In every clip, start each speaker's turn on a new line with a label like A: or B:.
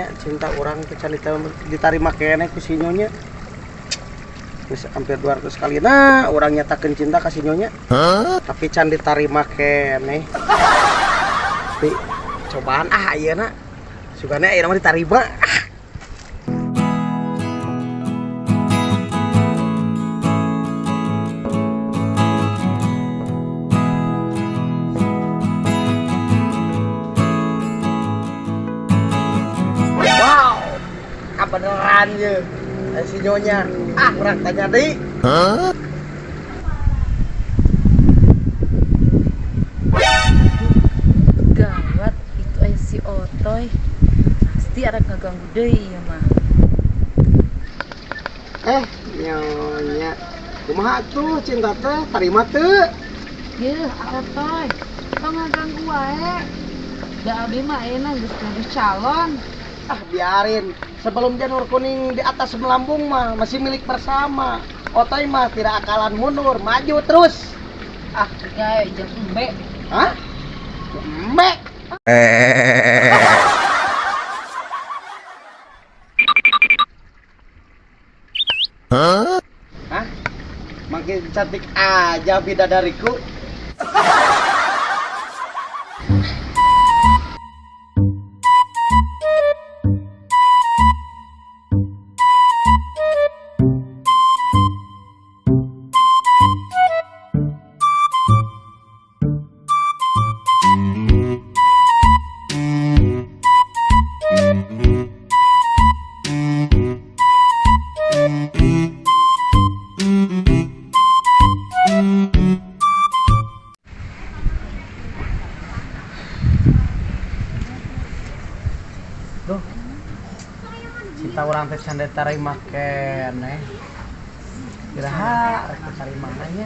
A: nya cinta urang teh can ditarima keneh ku si nyonya. Geus hampir 200 kali nah urang nyatakeun cinta ka si nyonya. Tapi can ditarima keneh. Tapi cobaan ah ayeuna. Sugane ayeuna mah ditarima. Ah. Wow, kebeneran ye. Si nyonya. Ah, urang tanya deui.
B: Gawat itu aya si Otoy. Pasti ada ngaganggu deui ieu mah.
A: Nyonya. Kumaha tuh cinta teh tarima teu?
B: Yeuh, Otoy. Tong ngaganggu wae. Da abi mah ayeuna geus gaduh calon.
A: Ah, biarin. Sebelum janur kuning di atas melambung mah masih milik bersama. Otoy mah tidak akalan mundur, maju terus.
B: Ah, gawe jeung embe.
A: Hah? Embe. Hah? Makin cantik aja bidadariku. Duh. Cinta urang teh can ditarima keneh. Iraha rek ditarima nya.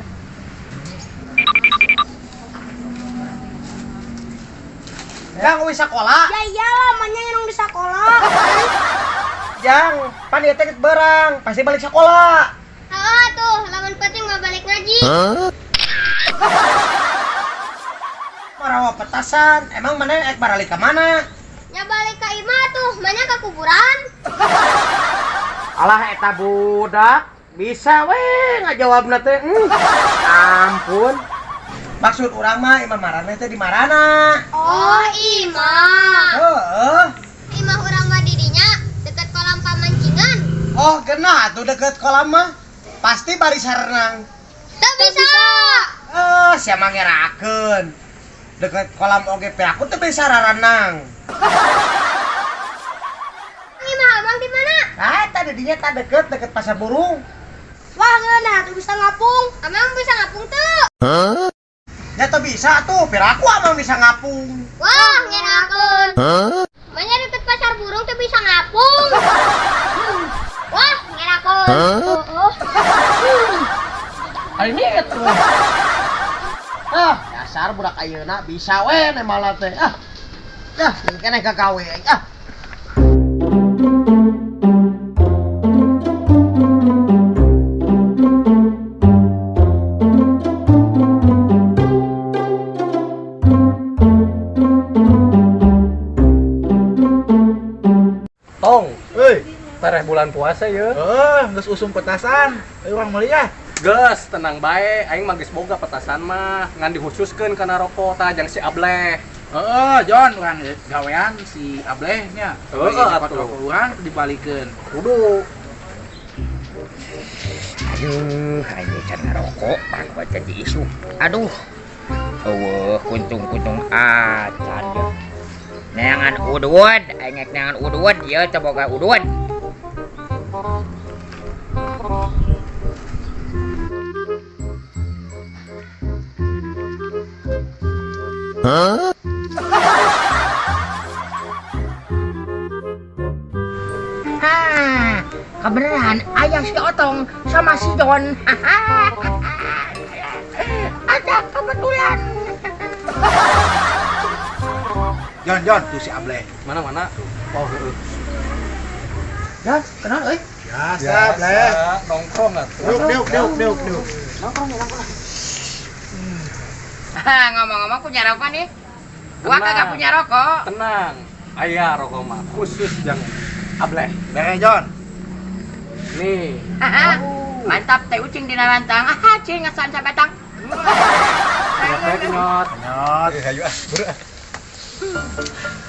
A: Jang, euy sakola.
C: Ya iyalah, manya nginong di sekolah.
A: Jang, pan ieu teh geus beurang, pasti balik sekolah.
C: Heeh tuh, lamun penting mah balik ngaji.
A: Marawa petasan, emang mana ek baralik ka mana?
C: Ya balik ka imah tuh, manya ka kuburan.
A: Alah eta budak, bisa we ngajawabna teh. Ampun. Maksud urang mah imah maraneh teh di marana.
C: Oh, imah.
A: Heeh.
C: Imah urang mah di dinya deket kolam pamancingan.
A: Oh, genah atuh deket kolam mah. Pasti bari sarenang.
C: Teu bisa.
A: Sia mah ngerakeun. Deket kolam oge pe aku teu bisa rarenang.
C: Imah abang di mana?
A: Ah, tadi dinya tak deket, deket pasar burung.
C: Wah, ngeunah tuh bisa ngapung. Amang bisa ngapung tuh.
A: Ya tuh bisa tuh, biar aku amang bisa ngapung.
C: Wah, ngerakeun. Manya deket pasar burung tuh bisa ngapung. Wah, ngerakeun. Oh.
A: Hari ini tuh. Ah, dasar budak ayeuna bisa we nemala teh. Ah. Dah, keneh kagawe aing. Ah.
D: Tong,
E: Hei,
D: tereh bulan puasa ya.
E: Geus usum petasan. Ayo urang meuli ah.
D: Geus, tenang bae, aing mah geus boga petasan mah, ngan dikhususkeun kana rokok tah jang si Ableh.
E: Heeh, Jon, urang gawean si Ableh nya.
D: Heeh, atuh.
E: Rokok urang dibalikeun.
D: Kudu.
F: Aduh, aing can ngarokok, bang jadi isu. Aduh. Eueuh, kuntung-kuntung acan ye. Neangan udud, aing neangan udud, ieu teh boga udud.
G: Hah?
F: Hah, kebenaran ayah si Otong sama si Don. Ada kebetulan.
E: Jon, Jon, tuh si Ableh.
D: Mana mana? Oh, heeh.
A: Ya, kenal euy.
E: Biasa, Bleh.
D: Nongkrong atuh.
E: Diuk, diuk, diuk, diuk, diuk.
A: Nongkrong, nongkrong.
F: Ngomong-ngomong punya rokok nih. Gua
D: Tenang.
F: kagak punya rokok.
D: Tenang. Aya rokok mah khusus jang Ableh.
E: Bere John.
D: Nih.
F: Mantap teh ucing dina lantang. Ah, cing ngasaan sabatang.
D: Nyot, nyot.
E: Nyot.
G: Ayo ah, buru ah.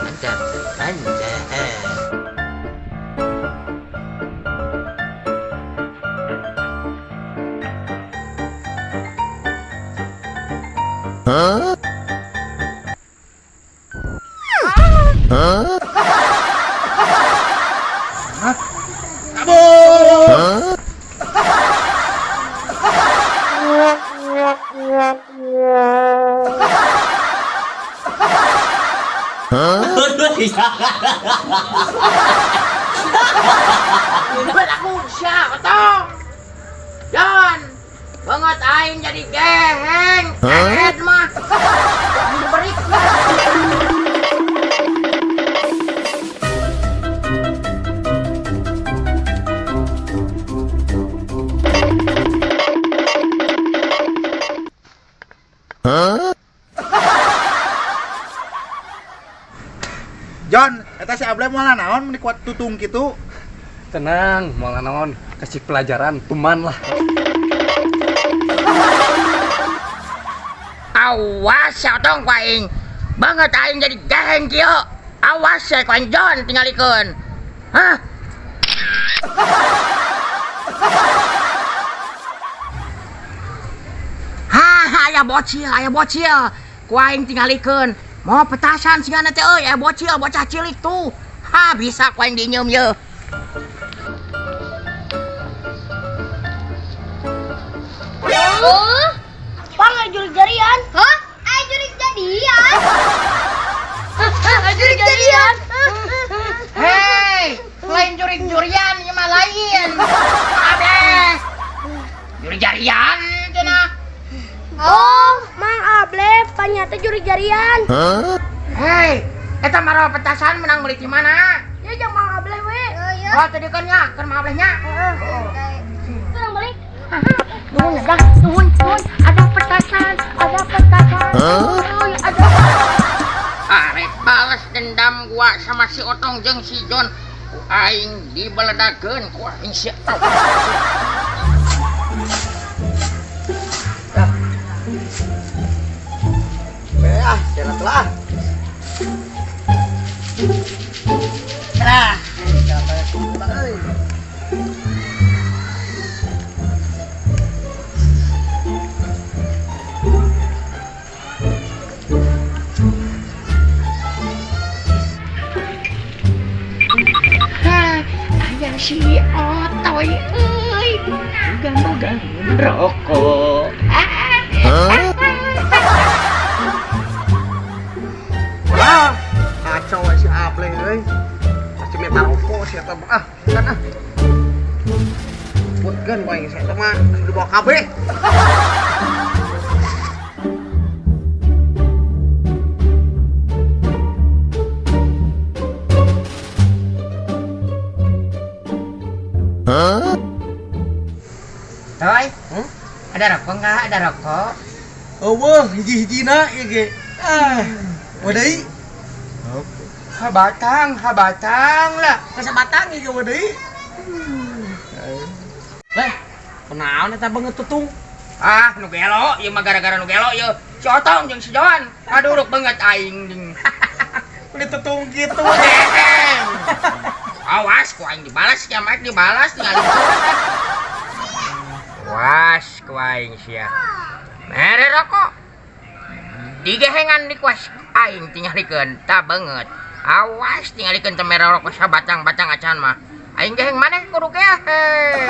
F: Mantap. Mantap.
G: Huh? Huh?
E: Kabur.
G: Huh? Huh?
F: Belagu sia otong. John, banget aing jadi geheng.
G: Hah?
F: Ehed mah. Aing diberi.
G: Huh?
E: John, eta si Ableh moal naon meni kuat tutung kitu.
D: Tenang, moal naon, kasih pelajaran tuman lah.
F: Awas ya otong ku aing. Banget aing jadi geheng kieu. Awas ya ku aing John tingalikeun. Hah? Hah, aya bocil, aya bocil. Ku aing tingalikeun. Mau petasan sigana teh euy, aya bocil, bocah cilik tuh. Ha, bisa ku aing diinyeum ye.
C: Oh, pang aya jurig jarian. Hah? Aya jurig jadian. Aya jurig jadian.
F: Hei, lain jurig-jurian ieu mah lain. Ableh. Jurig jarian cenah.
C: Oh, Mang Able panyata jurig jarian.
G: Huh?
F: Hei, eta mah petasan menang meuli di mana?
C: Ya jangan Mang Able we. Iya.
F: Oh, tadi kan nya, kan Mang Ableh nya.
C: Heeh. Kurang balik.
F: Nuhun dah, nuhun, nuhun. Ada petasan, ada petasan.
G: Huh?
F: Uy, ada. Arek balas dendam gua sama si Otong jeung si John. Ku aing dibeledakeun ku aing si Otong.
A: Ah, jalan telah.
F: Nah,
A: Euy.
F: Aya si Otoy euy. Ugang-ugang rokok.
G: Huh?
A: Wah, kacau si Ableh euy. Pasti minta rokok si eta ah, kan ah. Putkeun wae si eta mah dibawa kabeh.
G: Huh?
F: Toy, ada rokok nggak? Ada rokok?
A: Eueuh, hiji-hijina ieu ge. Ah, wadai.
F: Habatang, habatang lah.
A: Kasabatang ieu ge wadai. Leh, kunaon eta beungeut tutung?
F: Ah, nu gelo, ieu mah gara-gara nu gelo ieu. Si Otong jeung si John. Aduh, ruk beungeut aing jeung.
A: Beli tutung kitu.
F: Geheng. Awas ku aing dibalas ya, Mike dibalas tingalikeun. Awas ku aing sia. Mere rokok. Digehengan di kuas aing tingalikeun ta beungeut. Awas tingalikeun teh mere rokok sabatang-batang acan mah. Aing geheng maneh kudu geheng.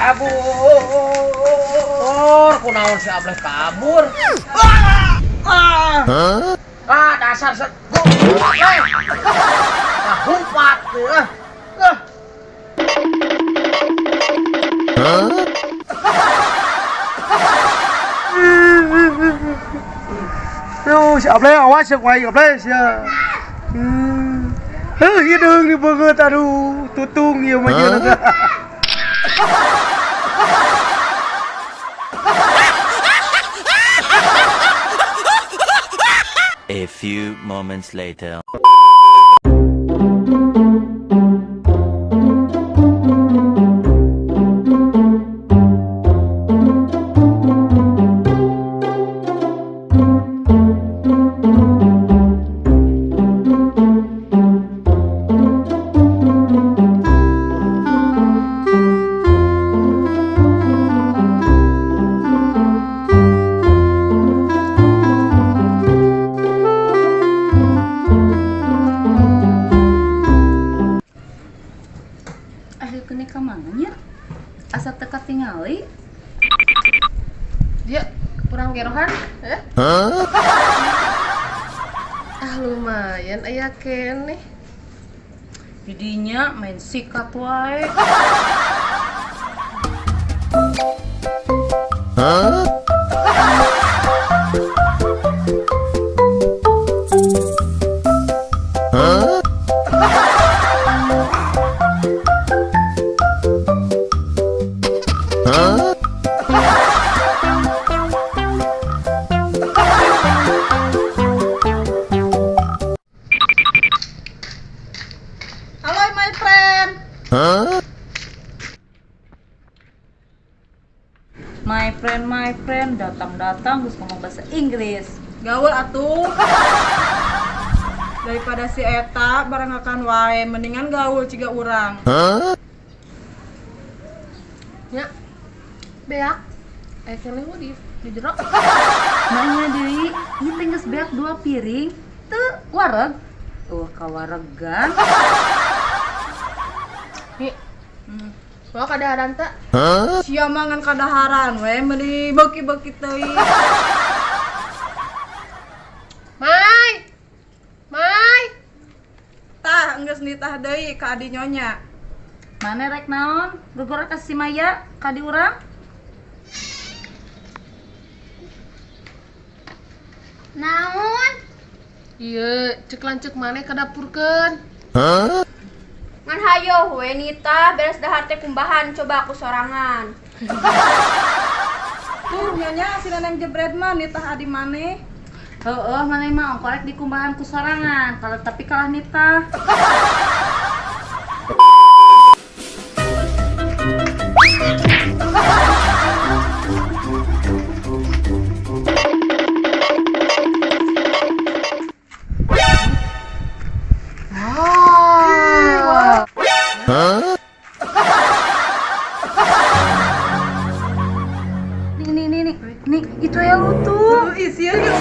A: Kabur, kunaon si Ableh kabur. Ah,
G: Huh?
A: ah dasar set. Eh, humpat tuh. Ah. Ah.
G: Huh?
A: Yo, si Ableh awas ya kuai Ableh sia. Heuh, hideung di beungeut aduh, tutung ieu mah jeung.
H: A few moments later.
B: Akhir kene ka mana nya? Asa teu katingali.
I: Dia kurang gerohan, eh? Ah lumayan aya keneh.
B: Didinya main sikat wae.
J: Halo my friend.
B: My friend datang-datang geus ngomong bahasa Inggris.
J: Gaul atuh. Daripada si eta barengakan wae, mendingan gaul ciga urang.
I: Nya. Beak. Aya keneh di jero.
B: Nanya deui, ieu teh geus beak 2 piring, teu wareg. Kawaregan.
I: Nih. Mau kadaharan teh?
J: Sia mangan kadaharan we meuni beuki-beuki teuing.
I: Mai. Mai.
J: Tah enggeus nitah deui ka adi nyonya.
B: Mane rek naon? Gogora ka si Maya ka di urang?
C: Naon?
I: Ieu ceuk lanceuk maneh ka dapurkeun.
C: Ngan hayo we nita beres dahar teh kumbahan coba aku sorangan.
J: Tuh nyonya si Neneng jebret mah nitah adi maneh.
B: Heeh, maneh mah ongkorek di kumbahan ku sorangan, kalau tapi kalah nitah. Nih, itu ya lutung.
J: Ih, sia geus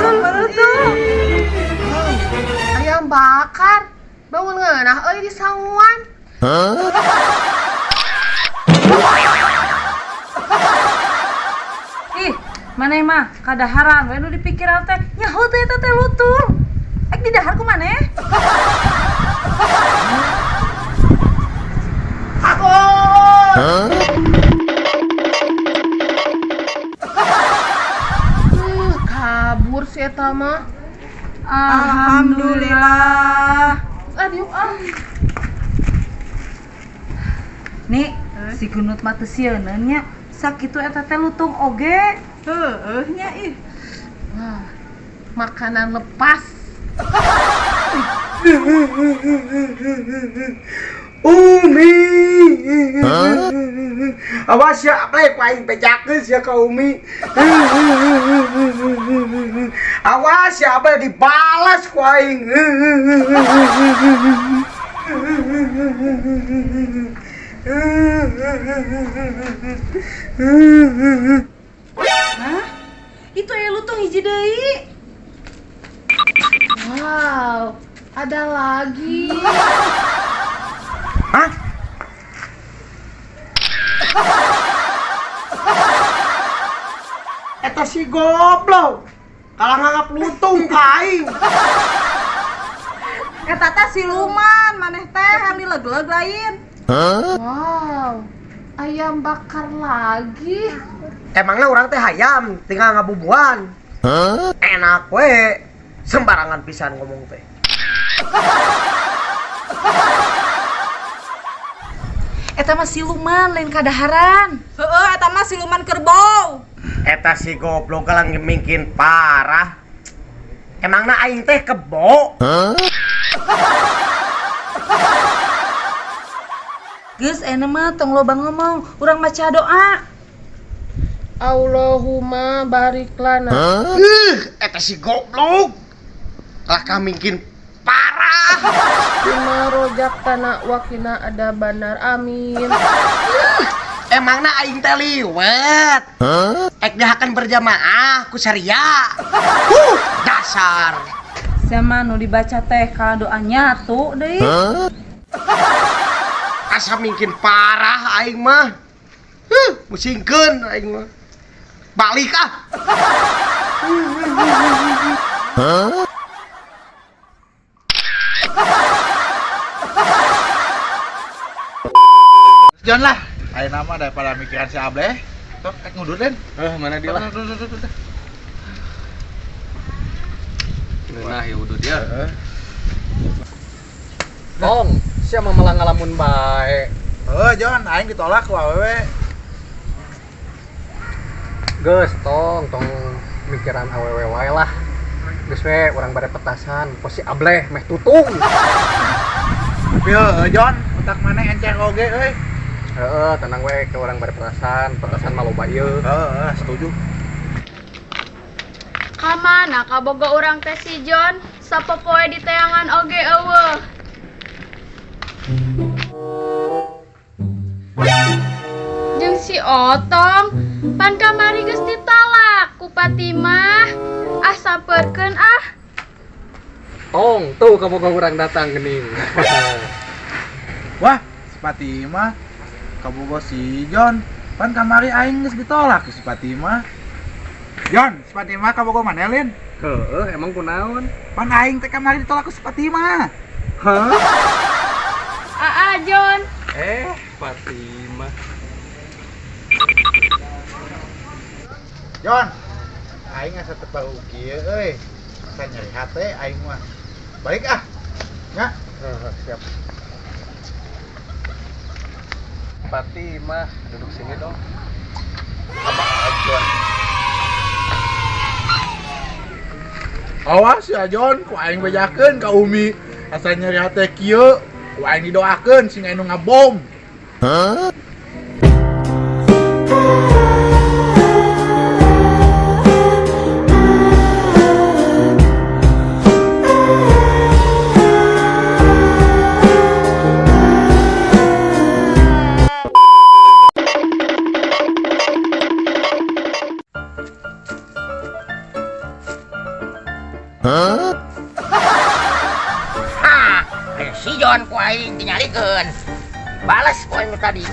J: lutung.
I: Ayam bakar. Bangun ngeunah euy di sanguan.
B: Ih, maneh mah kadaharan we nu dipikiran teh nyaho teh eta teh lutung. Ek didahar ku maneh?
I: Kabur si eta mah.
J: Alhamdulillah.
I: Ah diuk ah.
B: Nih, si Gunut mah teu sieun nya. Sakitu eta teh lutung oge.
J: Heueuh nya ih.
I: Wah, makanan lepas.
A: Umi. Awas ya, aplek aing bejakeun sia ka Umi. Awas ya, aplek dibalas ku aing.
B: Hah? Itu aya lutung hiji deui.
I: Wow, ada lagi.
A: Hah? Eta si goblok. Kalah nganggap lutung ka aing.
J: Eta teh siluman, maneh teh yang dileg-leg lain.
I: Wow, ayam bakar lagi.
A: Emangnya orang teh hayam tinggal ngabubuan. Enak we. Sembarangan pisan ngomong teh.
B: Eta mah siluman lain kadaharan.
J: Heeh, eta mah siluman kerbau.
A: Eta si goblok galang mingkin parah. Emangna aing teh kebo?
B: Geus ayeuna mah tong loba ngomong, urang maca doa.
I: Allahumma barik lana.
A: Eta si goblok. Lah kamingkin parah.
I: Bima rojak tanah wakina ada banar, amin.
A: Emangna aing teh liwet. Ek dihakan berjamaah ku syariah. Dasar.
B: Sama nu dibaca teh kalau doa nyatu deui.
A: Asa mingkin parah aing mah. Musingkeun aing mah. Balik ah.
E: John lah. Ayo nama daripada mikiran si Ableh. Tok, ek ngudur den.
D: Mana dia lah. Nah, ya udah dia. Tong, siapa malah ngalamun bae.
E: Heuh, John, aing ditolak ku awewe.
D: Geus, tong, tong mikiran awewe wae lah. Geus we urang bare petasan, pos si Ableh meh tutung.
E: Tapi heuh, John, otak maneh encer oge euy.
D: Heeh, tenang we ke urang bare petasan, petasan mah loba ieu.
E: Heeh, setuju.
C: Kamana kaboga urang teh si John? Sapopoe di teangan oge eueuh. Jeung si Otong, pan kamari geus ditalak ku Fatimah. Ah sampeurkeun ah.
D: Tong, tuh kaboga urang datang geuning.
E: Wah, si Fatimah kabogo si John. Pan kamari aing geus ditolak ku si Fatimah. John, si Fatimah kabogo maneh lin?
D: Heeh, emang kunaon?
E: Pan aing teh kamari ditolak ku si Fatimah.
D: Hah?
C: Aa John.
D: Fatimah.
E: John, aing asa teu bau kieu euy. Asa nyeri hate aing mah. Balik ah. Nya.
D: Heeh, siap. Fatimah, duduk sini dong. Abang John.
E: Awas ya John, ku aing bejakeun ka Umi. Asa nyeri hate kieu, ku aing didoakeun sing anu ngabom.
F: Ha, si John ku aing dinyarikeun. Balas ku aing tadi.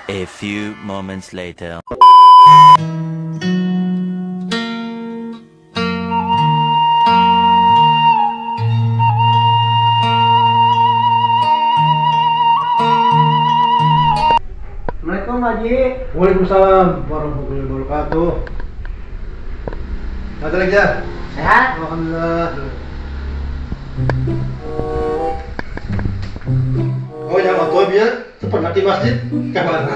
H: A few moments later.
A: Assalamualaikum Haji.
K: Waalaikumsalam warahmatullahi wabarakatuh. Ada lagi ya?
A: Sehat?
K: Alhamdulillah. Oh yang waktu biar cepat nanti masjid kapan?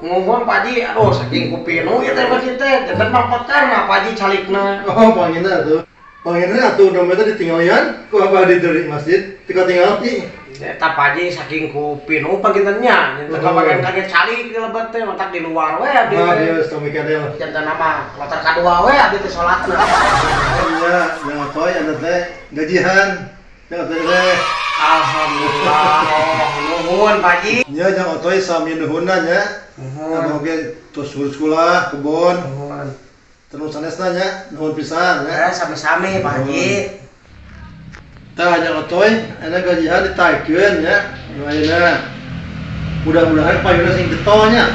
A: Ngomong Pak Haji, aduh saking kupinu ieu teh masjid teh, janten mah kotor mah Pak Haji calikna.
K: Oh panginna tuh, panginna atuh dompetnya ditinggalin, ku apa di dari masjid, tinggal tinggal ti.
A: Eta Pak Haji saking ku pinuh panginten nya, teu kabagian kaget calik di lebet teh, matak di luar we abdi
K: Nah,
A: teh.
K: dia geus tong mikir deui lah.
A: Janten nama kloter kadua we abdi teh salatna.
K: Iya, Jang Otoy anda teh gajian. Jang Otoy teh.
A: Alhamdulillah, oh, nuhun Pak Haji.
K: Nya Jang Otoy sami nuhunna nya.
A: Nuhun.
K: Abah oge tos urus sekolah, kebon.
A: Nuhun.
K: Terus sanesna nya, nuhun pisan nya.
A: Eh, sami-sami Pak Haji.
K: Tah Jang Otoy, aya gajian ditaikeun nya. Nu ayeuna. Mudah-mudahan payuna sing getol nya.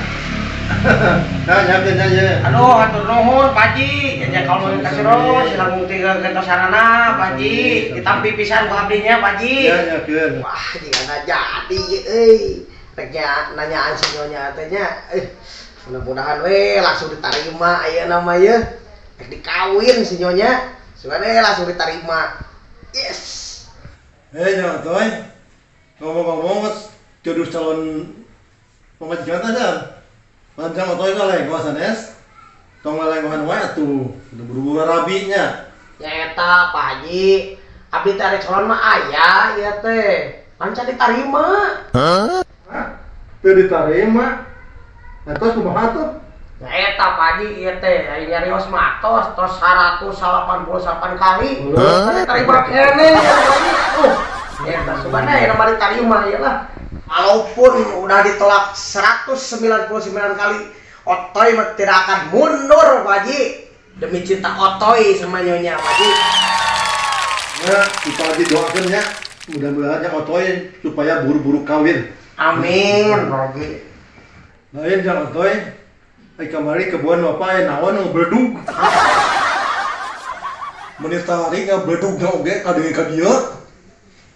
K: Nah, nyiapkeun nya ye.
A: Aduh, hatur nuhun Pak Haji. Jajak kalau kasiro silang tiga gentosanana Pak Haji. Ditampi pisan ku abdi nya Pak Haji.
K: Ya nyiapkeun.
A: Wah, jika nggak jadi euy. Rek nya nanyaan si nyonya teh nya. Mudah-mudahan we langsung diterima ayeuna mah ye. Rek dikawin si nyonya. Sugan langsung diterima. Yes.
K: Jang Otoy. Ngomong-ngomong jodoh calon pamajikan teh Jang. Jang Otoy ka lenggoh sanes. Tong lelenggohan wae atuh, kudu buru-buru rabi nya.
A: Ya eta Pak Haji, abdi teh ari calon mah aya ieu teh. Pan can ditarima.
K: Teu ditarima. Eta kumaha tuh?
A: Ya eta Pak Haji ieu teh aya nyarios mah tos tos 188 kali. Can diterima keneh ya Pak Haji. Eta subana aya mah diterima ieu lah. Walaupun udah ditolak 199 kali, Otoy mah tidak akan mundur Pak Haji. Demi cinta Otoy sama nyonya Pak Haji.
K: Ya, kita lagi doakan ya. Mudah-mudahan Jang Otoy supaya buru-buru kawin.
A: Amin, Pak Haji.
K: Lain Jang Otoy, ai kamari kebun bapak aya naon ngebledug. Menit tarik ngebledug na oge ka deui ka dieu.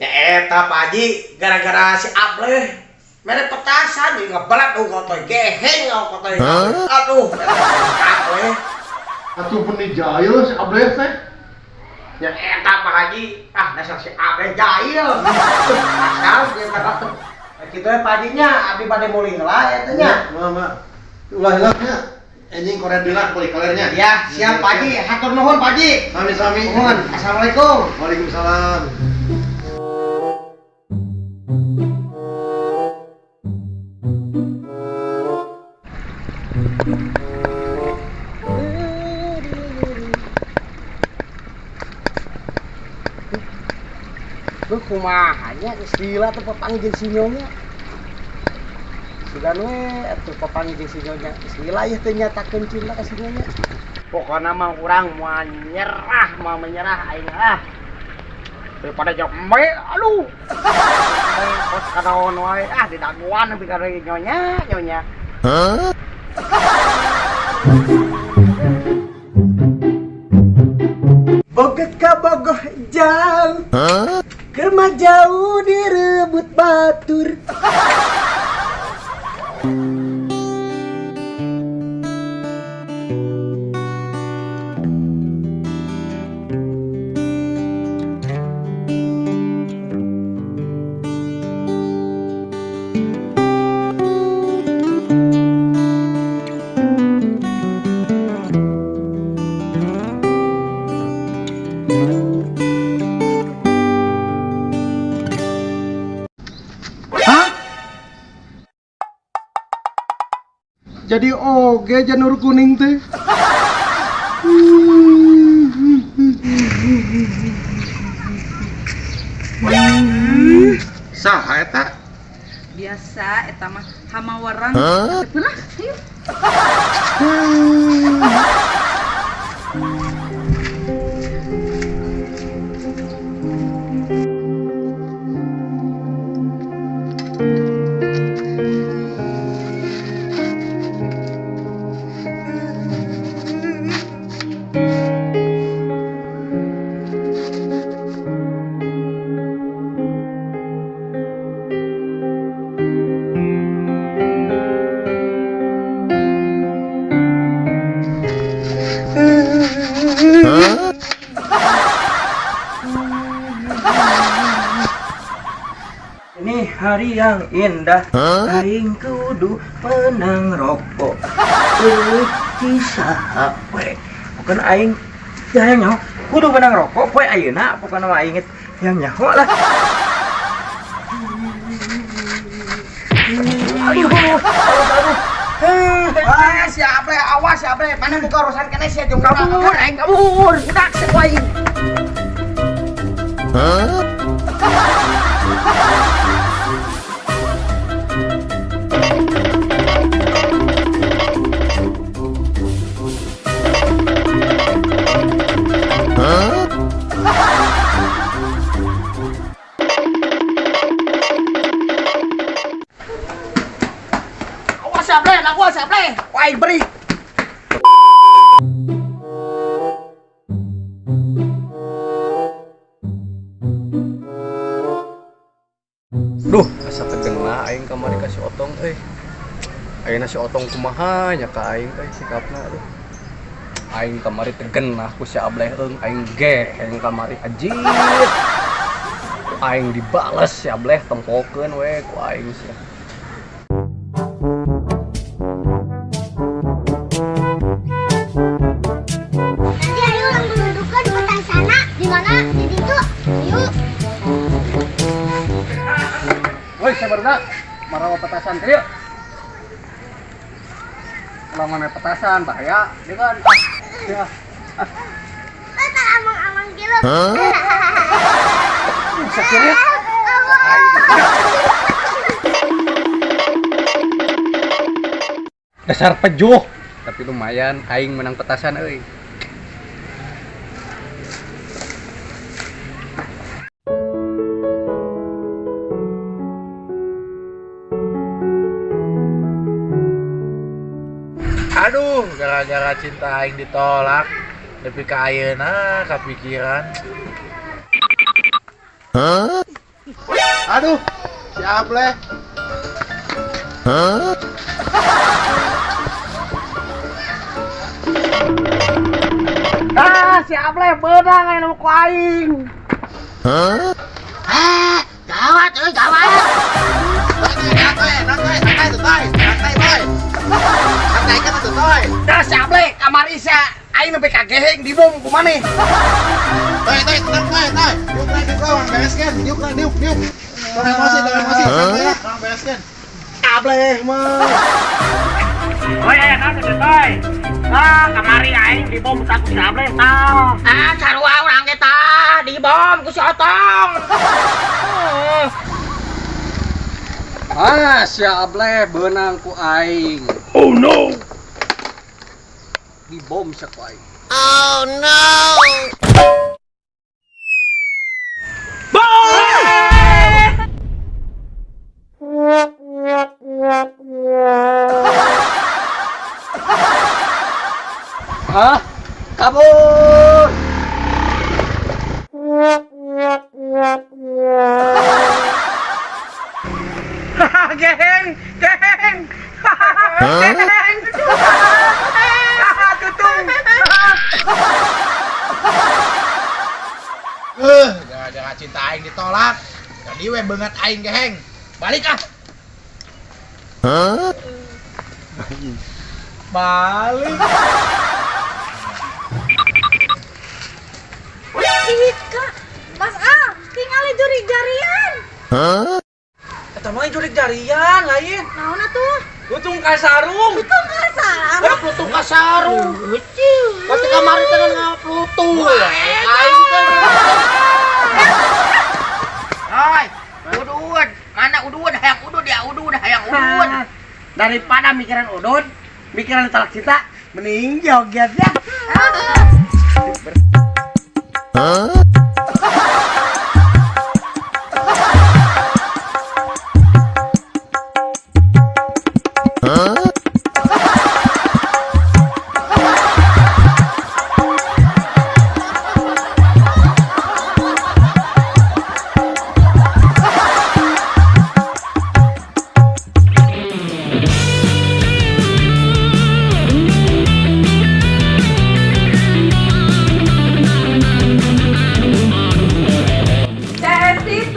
A: Ya eta Pak Haji, gara-gara si Ableh mere petasan jadi ngebelat Otoy geheng Otoy. Aduh, Ableh.
K: Atuh meni jahil si Ableh teh.
A: Ya eta Pak Haji, ah dasar si Ableh jahil. Asal dia kata. Kitu we Pak Haji nya, abdi bade mulih heula eta nya.
K: Mama, ulah hilap nya. Anjing koret deui lah beli kalernya.
A: Ya, siap Pak Haji, hatur nuhun Pak Haji.
K: Sami-sami.
A: Nuhun. Assalamualaikum.
K: Waalaikumsalam.
A: Lu kumaha nya geus lila teh papanggih jeung si nyonya. Sugan we atuh papanggih jeung si nyonya. Geus lila ieu teh nyatakeun cinta ka si nyonya. Pokona mah urang moal nyerah, moal menyerah aing ah. Daripada jembe, aduh. Kos kanaon wae ah didaguan nepi ka nyonya, nyonya. Boga kabogoh jauh. Kerma jauh direbut batur. Jadi oge janur kuning teh.
E: Saha eta?
B: Biasa eta mah hama warang. Lah, ayo.
F: Ini hari yang indah, aing kudu menang rokok. Kisah we. Bukan aing hayang nyaho, kudu menang rokok poe ayeuna pokona mah aing yang nyaho lah.
A: Aduh, aduh, aduh. Ah, siapa ya? Awas siapa ya? Mana buka urusan kene sia jeung urang. Kabur, aing kabur. Budak sia aing.
G: Huh? Huh?
A: Awas siapa ya? Awas siapa ya? Wah, beri.
D: Duh, asa tegena aing kamari ka si Otong euy. Ayeuna si Otong kumaha nya ka aing euy sikapna aduh. Aing kamari tegenah ku si Ableh eung aing geheng kamari anjir. Aing dibales si Ableh tempokeun we ku aing sia.
C: Nanti ayo orang duduk di petang sana. Di mana? Di situ. Yuk.
D: Woi, sabarna. Marawa petasan teh yuk. Lamun petasan bahaya, dia kan. Ya.
C: Tata amang-amang gitu.
G: Huh?
D: Sakit. Dasar pejuh. Tapi lumayan aing menang petasan euy.
E: Aduh, gara-gara cinta aing ditolak, nepi ka ayeuna kapikiran.
G: Huh?
E: Aduh, si Ableh.
G: Huh?
A: Ah, si Ableh beunang aya ku aing.
G: Huh?
F: Ah, gawat euy, gawat.
E: Santai, santai, santai, santai, santai, boy. Santai kan atuh, toy.
A: Dah si Ableh kamari sia aing nepi ka geheng dibom ku maneh.
E: Toy, toy, tenang, toy, toy. Diuk lah, diuk lah, orang bereskeun. Diuk lah, diuk, diuk. Tong emosi, tong emosi. Santai lah, orang bereskeun.
A: Ableh mah. Oi, aya naon teh, toy? Ah, kamari aing dibom ku si Ableh tah.
F: Ah, sarua urang ge tah dibom ku si Otong.
D: Ah, si Ableh beunang ku aing.
G: Oh no!
D: Dibom sia ku aing.
G: Oh no!
D: Hah? Kabur!
A: Geheng, geheng.
G: Huh?
A: Geheng. Tutung.
E: Gara-gara cinta aing ditolak, jadi we beungeut aing geheng. Balik ah.
G: Huh?
E: Balik.
J: Ih, Kak. Mas Al, tingali jurig jarian.
G: Huh?
A: Eta mah jurig jarian lain.
J: Naon atuh?
A: Lutung ka sarung.
J: Lutung ka sarung.
A: Eh, lutung ka sarung. Pasti kamari teh ngaplutung. Aing teh.
F: Oi, udud, mana udud hayang udud ya udud hayang udud.
A: Daripada mikiran udud, mikiran talak cinta, mending joget ya.
G: Huh? Huh?
J: CSTV.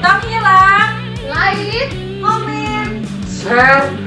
J: Tong hilang, like, komen,
D: Share.